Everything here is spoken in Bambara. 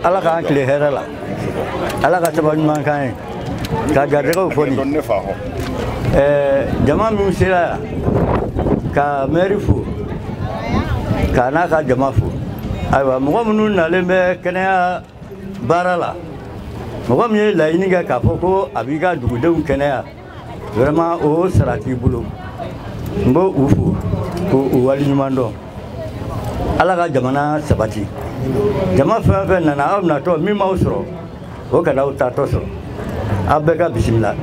Ala k'an tile hɛrɛ la, Ala ka sabali ɲuman k'an ye, ka garijɛgɛw foni. Jama min sera yan ka mɛri fo, k'a n'a ka jama fo. Ayiwa, mɔgɔ minnu nalen bɛ kɛnɛya baara la, mɔgɔ min ye laɲini kɛ k'a fɔ ko a b'i ka dugudenw kɛnɛya, vraiment o sara t'i bolo. N b'o u fo k'u waleɲuman dɔn. Ala ka jamana sabati. Jama fɛn o fɛn nana, aw natɔ min m'aw sɔrɔ, o kana aw taatɔ sɔrɔ. Aw bɛɛ ka bisimila.